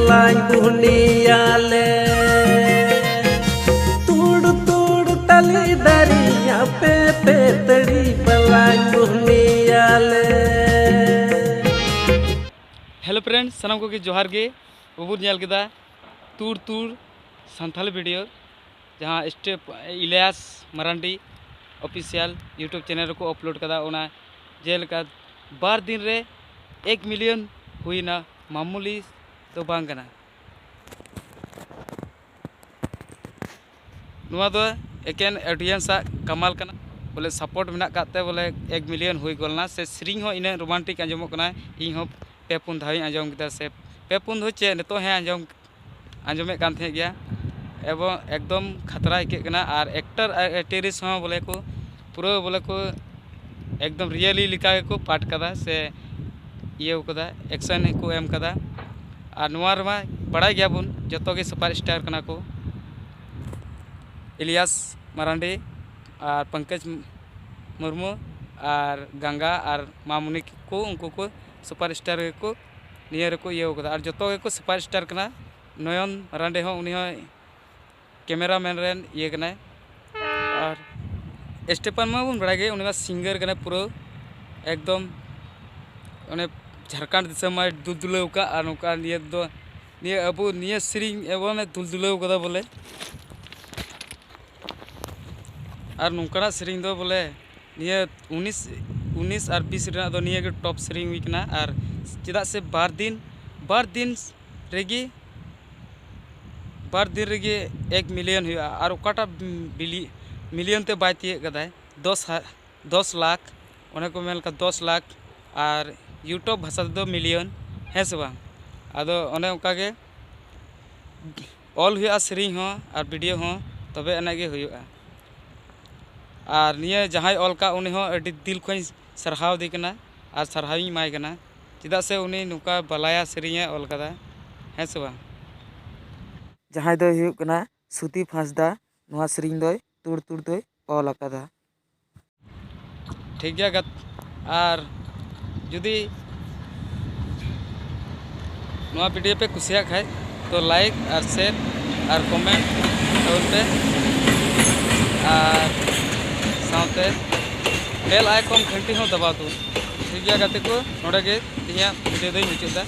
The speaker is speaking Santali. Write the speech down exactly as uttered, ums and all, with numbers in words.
ᱵᱟᱞᱟᱧ ᱵᱩᱦᱱᱤᱭᱟᱞᱮ᱾ ᱛᱩᱲ ᱛᱩᱲ ᱛᱟᱞᱮ ᱫᱟᱨᱮ ᱟᱯᱮ ᱯᱮ ᱛᱟᱹᱲᱤ ᱵᱟᱞᱟᱧ ᱵᱩᱦᱱᱤᱭᱟᱞᱮ᱾ Hello friends, ᱥᱟᱱᱟᱢ ᱠᱚᱜᱮ ᱡᱚᱦᱟᱨ ᱜᱮ᱾ ᱵᱟᱵᱚᱱ ᱧᱮᱞ ᱠᱮᱫᱟ ᱛᱩᱲ ᱛᱩᱲ ᱥᱟᱱᱛᱷᱟᱞᱤ video, ᱡᱟᱦᱟᱸ step Ilyas Marandi official YouTube channel ᱨᱮᱠᱚ upload ᱠᱟᱫᱟ᱾ ᱚᱱᱟ ᱡᱮᱞᱮᱠᱟ ᱵᱟᱨ ᱫᱤᱱ ᱨᱮ ᱮᱠ million ᱦᱩᱭᱱᱟ, ᱢᱟᱢᱩᱞᱤ ᱫᱚ ᱵᱟᱝ ᱠᱟᱱᱟ᱾ ᱱᱚᱣᱟ ᱫᱚ ᱮᱠᱮᱱ audience ᱟᱜ ᱠᱟᱢᱟᱞ ᱠᱟᱱᱟ, ᱵᱚᱞᱮ support ᱢᱮᱱᱟᱜ ᱠᱟᱫ ᱛᱮ ᱵᱚᱞᱮ ᱮᱠ million ᱦᱩᱭ ᱜᱚᱞᱱᱟ᱾ ᱥᱮ ᱥᱮᱨᱮᱧ ᱦᱚᱸ ᱤᱱᱟᱹᱜ romantic ᱟᱸᱡᱚᱢᱚᱜ ᱠᱟᱱᱟ, ᱤᱧ ᱦᱚᱸ ᱯᱮ ᱯᱩᱱ ᱫᱷᱟᱣ ᱤᱧ ᱟᱸᱡᱚᱢ ᱠᱮᱫᱟ᱾ ᱥᱮ ᱯᱮ ᱯᱩᱱ ᱫᱷᱟᱣ ᱪᱮᱫ, ᱱᱤᱛᱚᱜ ᱦᱮᱸ ᱟᱸᱡᱚᱢ ᱟᱸᱡᱚᱢᱮᱫ ᱠᱟᱱ ᱛᱟᱦᱮᱸᱫ ᱜᱮᱭᱟ᱾ ᱮᱵᱚᱝ ᱮᱠᱫᱚᱢ ᱠᱷᱟᱛᱨᱟ ᱟᱹᱭᱠᱟᱹᱜ ᱠᱟᱱᱟ᱾ ᱟᱨ actor ᱟᱨ actress ᱦᱚᱸ ᱵᱚᱞᱮ ᱠᱚ ᱯᱩᱨᱟᱹ ᱵᱚᱞᱮ ᱠᱚ ᱮᱠᱫᱚᱢ really ᱞᱮᱠᱟ ᱜᱮᱠᱚ part ᱠᱟᱫᱟ ᱥᱮ ᱤᱭᱟᱹ ᱠᱟᱫᱟ, action ᱠᱚ ᱮᱢ ᱠᱟᱫᱟ᱾ ᱟᱨ ᱱᱚᱣᱟ ᱨᱮᱢᱟ ᱵᱟᱲᱟᱭ ᱜᱮᱭᱟᱵᱚᱱ, ᱡᱚᱛᱚ ᱜᱮ super star ᱠᱟᱱᱟ ᱠᱚ, ᱤᱞᱤᱭᱟᱥ ᱢᱟᱨᱟᱱᱰᱤ ᱟᱨ ᱯᱚᱝᱠᱚᱡᱽ ᱢᱩᱨᱢᱩ ᱟᱨ ᱜᱟᱝᱜᱟ ᱟᱨ ᱢᱟᱢᱩᱱᱤ ᱠᱚ, ᱩᱱᱠᱩ ᱠᱚ super star ᱜᱮᱠᱚ ᱱᱤᱭᱟᱹ ᱨᱮᱠᱚ ᱤᱭᱟᱹ ᱠᱟᱫᱟ᱾ ᱟᱨ ᱡᱚᱛᱚ ᱜᱮᱠᱚ super star ᱠᱟᱱᱟ᱾ ᱱᱚᱭᱚᱱ ᱢᱟᱨᱟᱱᱰᱤ ᱦᱚᱸ, ᱩᱱᱤ ᱦᱚᱸ cameraman ᱨᱮᱱ ᱤᱭᱟᱹ ᱠᱟᱱᱟᱭ᱾ ᱟᱨ ᱥᱴᱮᱯᱷᱟᱱ ᱢᱟᱵᱚᱱ ᱵᱟᱲᱟᱭ ᱜᱮ, ᱩᱱᱤ ᱢᱟ singer ᱠᱟᱱᱟᱭ ᱯᱩᱨᱟᱹ ᱮᱠᱫᱚᱢ, ᱚᱱᱮ ᱡᱷᱟᱲᱠᱷᱚᱸᱰ ᱫᱤᱥᱚᱢ ᱢᱟᱭ ᱫᱩᱞ ᱫᱩᱞᱟᱹᱣ ᱠᱟᱜ᱾ ᱟᱨ ᱱᱚᱝᱠᱟ ᱱᱤᱭᱟᱹ ᱫᱚ, ᱱᱤᱭᱟᱹ ᱟᱵᱚ ᱱᱤᱭᱟᱹ ᱥᱮᱨᱮᱧ ᱮᱵᱚᱱ ᱫᱩᱞ ᱫᱩᱞᱟᱹᱣ ᱠᱟᱫᱟ ᱵᱚᱞᱮ᱾ ᱟᱨ ᱱᱚᱝᱠᱟᱱᱟᱜ ᱥᱮᱨᱮᱧ ᱫᱚ ᱵᱚᱞᱮ ᱱᱤᱭᱟᱹ ᱩᱱᱤᱥ, ᱩᱱᱤᱥ ᱟᱨ ᱵᱤᱥ ᱨᱮᱱᱟᱜ ᱫᱚ ᱱᱤᱭᱟᱹ ᱜᱮ top ᱥᱮᱨᱮᱧ ᱦᱩᱭ ᱠᱟᱱᱟ᱾ ᱟᱨ ᱪᱮᱫᱟᱜ ᱥᱮ ᱵᱟᱨ ᱫᱤᱱ, ᱵᱟᱨ ᱫᱤᱱ ᱨᱮᱜᱮ, ᱵᱟᱨ ᱫᱤᱱ ᱨᱮᱜᱮ ᱮᱠ million ᱦᱩᱭᱩᱜᱼᱟ᱾ ᱟᱨ ᱚᱠᱟᱴᱟᱜ ᱵᱤᱞᱤ-, million ᱛᱮ ᱵᱟᱭ ᱛᱤᱭᱟᱹᱜ ᱠᱟᱫᱟᱭ, ᱫᱚᱥ ᱦᱟ-, ᱫᱚᱥ ᱞᱟᱠᱷ, ᱚᱱᱮ ᱠᱚ ᱢᱮᱱ ᱞᱮᱠᱟ ᱫᱚᱥ ᱞᱟᱠᱷ, ᱟᱨ YouTube ᱵᱷᱟᱥᱟ ᱛᱮᱫᱚ million, ᱦᱮᱸ ᱥᱮ ᱵᱟᱝ? ᱟᱫᱚ ᱚᱱᱮ ᱚᱱᱠᱟ ᱜᱮ ᱚᱞ ᱦᱩᱭᱩᱜᱼᱟ ᱥᱮᱨᱮᱧ ᱦᱚᱸ ᱟᱨ video ᱦᱚᱸ, ᱛᱚᱵᱮ ᱟᱱᱟᱜ ᱜᱮ ᱦᱩᱭᱩᱜᱼᱟ᱾ ᱟᱨ ᱱᱤᱭᱟᱹ ᱡᱟᱦᱟᱸᱭ ᱚᱞ ᱠᱟᱜ, ᱩᱱᱤ ᱦᱚᱸ ᱟᱹᱰᱤ ᱫᱤᱞ ᱠᱷᱚᱱ ᱥᱟᱨᱦᱟᱣ ᱫᱮ ᱠᱟᱱᱟ ᱟᱨ ᱥᱟᱨᱦᱟᱣᱤᱧ ᱮᱢᱟᱭ ᱠᱟᱱᱟ, ᱪᱮᱫᱟᱜ ᱥᱮ ᱩᱱᱤ ᱱᱚᱝᱠᱟ ᱵᱟᱞᱟᱭᱟ ᱥᱮᱨᱮᱧᱮ ᱚᱞ ᱠᱟᱫᱟ, ᱦᱮᱸ ᱥᱮ ᱵᱟᱝ? ᱡᱟᱦᱟᱸᱭ ᱫᱚᱭ ᱦᱩᱭᱩᱜ ᱠᱟᱱᱟ ᱥᱩᱫᱤᱯ ᱦᱟᱸᱥᱫᱟ, ᱱᱚᱣᱟ ᱥᱮᱨᱮᱧ ᱫᱚᱭ ᱛᱩᱲ ᱛᱩᱲ ᱫᱚᱭ ᱚᱞ ᱟᱠᱟᱫᱟ᱾ ᱴᱷᱤᱠ ᱜᱮᱭᱟ ᱜᱟᱛ-, ᱟᱨ ᱡᱩᱫᱤ ᱱᱚᱣᱟ ᱵᱷᱤᱰᱤᱭᱳ ᱯᱮ ᱠᱩᱥᱤᱭᱟᱜ ᱠᱷᱟᱡ, ᱛᱚ ᱞᱟᱭᱤᱠ ᱟᱨ ᱥᱮᱭᱟᱨ ᱟᱨ ᱠᱚᱢᱮᱱᱴ ᱛᱟᱵᱚᱱ ᱯᱮ, ᱟᱨ ᱥᱟᱶᱛᱮ ᱵᱮᱞ ᱟᱭᱠᱚᱱ ᱜᱷᱟᱱᱴᱤ ᱦᱚᱸ ᱫᱟᱵᱟᱣ ᱛᱟᱵᱚᱱ᱾ ᱴᱷᱤᱠ ᱜᱮᱭᱟ ᱜᱟᱛᱮ ᱠᱚ, ᱱᱚᱰᱮ ᱜᱮ ᱛᱮᱦᱮᱧᱟᱜ ᱵᱷᱤᱰᱤᱭᱳ ᱫᱚᱧ ᱢᱩᱪᱟᱹᱫ ᱮᱫᱟ᱾